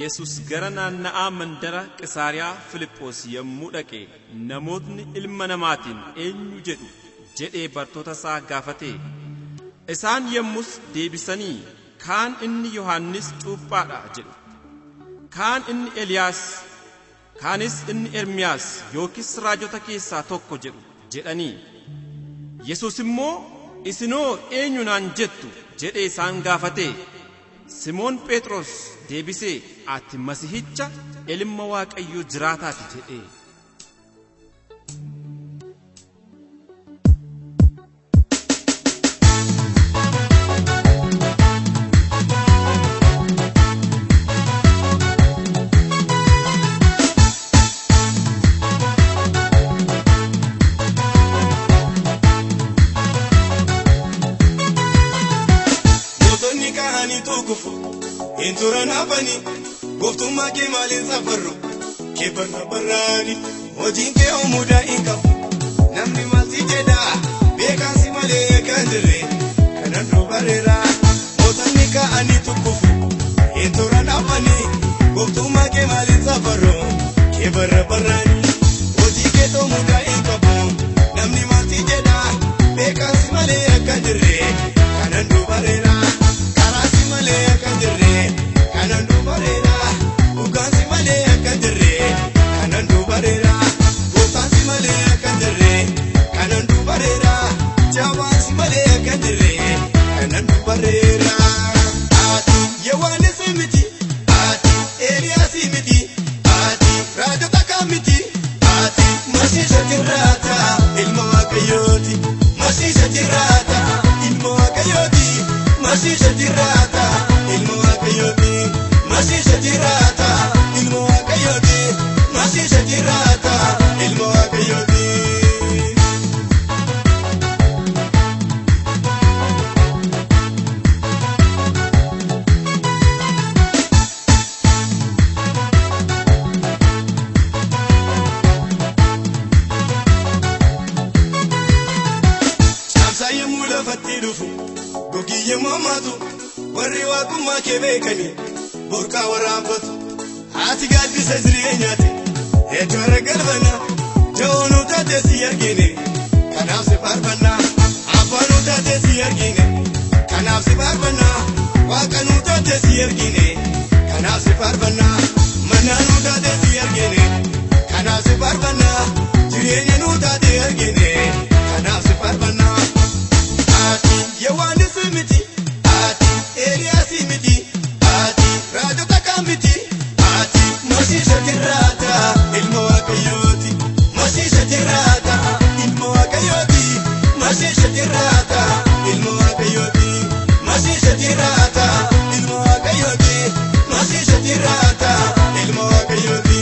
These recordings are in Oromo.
Yesus gara naanna'aa mandara Qisaariyaa Filiphos yommuu dhaqe namootni ilma namaatiin eenyu jedhu jedhee bartoota isaa gaafate. Isaan yommus deebisanii kaan inni Yohannis cuuphaadha jedhu, kaan inni Eliyaas, kaanis inni Ermiyaas yookiis raajota keessaa tokko jedhu jedhanii. Yesus immoo isinoo eenyu naan jettu jedhee isaan gaafate. Simoon Phexros deebisee ati Masihicha ilma Waaqayyoo jiraataati jedhe. Mootonni ka'anii tuukufu hin turan hafanii gooftummaa kee maaliin safarru kee barra barraani hojiin kee mudaa hin qabu namni maal si jedha beekaan si malee kan jirre kanan dubareera. Mootonni ka'anii tuukufu hin turan hafanii gooftummaa kee maaliin safarru kee barra barraani hojii kee mudaa hin qabu namni maal si jedha beekaan si malee kan jirre kanan dubareera. Karaa si malee akka jirre kanan dubareera. Dhugaan si malee akka jirre kanan dubareera. Gooftaan si malee akka jirre kanan dubareera. Jabaan si malee akka jirre kanan dubareera. Ati Yohaannis miti, ati Eeliyaas miti, ati raajota kaan miti, ati Masiisa jiraata ilma Waaqayyooti. Masiisa jiraata ilma Waaqayyooti. Masiisa jiraata ilma Waaqayyooti. Masiisa jiraata ilma Waaqayyooti. Masiisa jiraata ilma Waaqayyooti. Caamsaa yommuu lafatti dhufu gogi yommuu hammaatu warri waaqummaa kee beekani burqaa waraanfatu. Haati gaaddisa jireenyaati hedduu irra galfanna ja'oo nu taate si argine kanaaf si faarfanna. Abbaa nu taate si argine kanaaf si faarfanna. Waaqa nu taate si argine kanaaf si faarfanna. Mana nu taate si argine kanaaf si faarfanna. Jireenya nu taate argine kanaaf si faarfanna. Ati Yohaannis miti, ati Eeliyaas miti, ati raajota kaan miti, ati Masiisa jiraata ilma Waaqayyooti. Masiisa jiraata ilma Waaqayyooti. Masiisa jiraata ilma Waaqayyooti. Masiisa jiraata ilma Waaqayyooti. Masiisa jiraata ilma Waaqayyooti.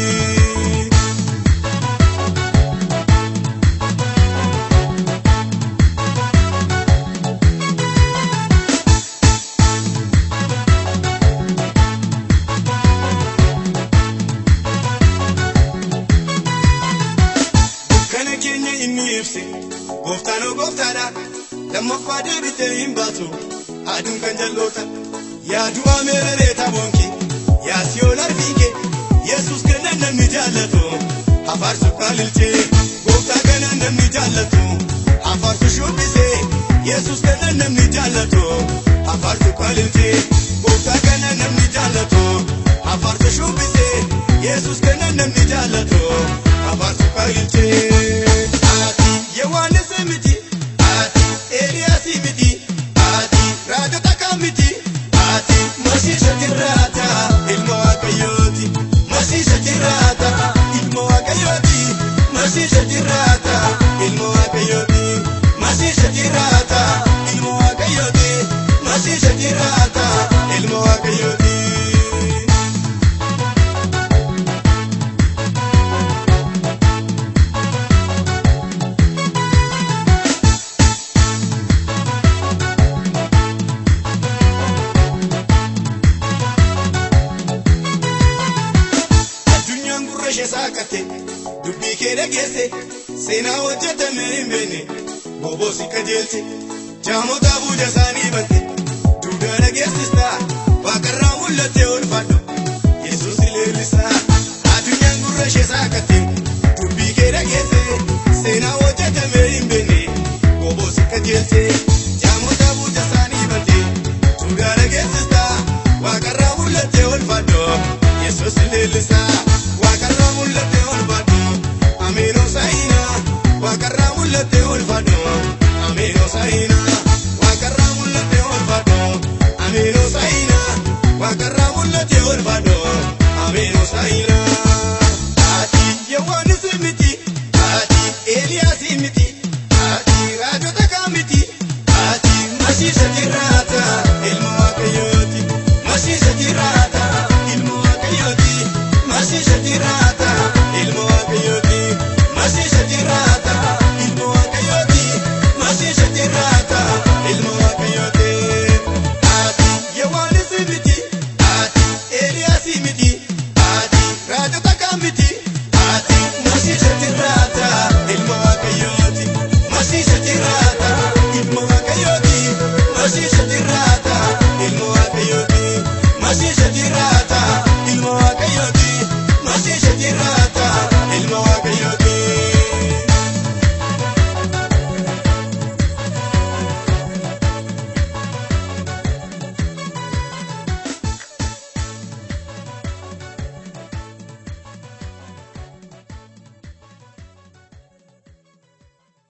Dukkana keenya inni ibse gooftaan oo gooftaadha lammaffaa deebitee hin baatu aduun kan jalloota yaa du'aa meeraree taboonke yaa si'ool arfiinke yesus kana namni jaallatu hafaarsu qaalilchee gooftaa kana namni jaallatu hafaarsu shubbisee yesus kana namni jaallatu hafaarsu qaalilchee gooftaa kana namni jaallatu hafaarsu shubbisee yesus kana namni jaallatu hafaarsu qaalilchee. Ati Yohaannis miti, ati Eeliyaas miti, ati raajota kaan miti, ati Masiisa jiraata ilma Waaqayyooti. Masiisa jiraata ilma Waaqayyooti. Masiisa jiraata ilma Waaqayyooti. Masiisa jiraata ilma Waaqayyooti. Masiisa jiraata ilma Waaqayyooti. Addunyaan gurra ishee saaqatte dubbii kee dhageesse seenaa hojjetame hin beekne boboosi qajeelche jaamota abuuja isaanii bante.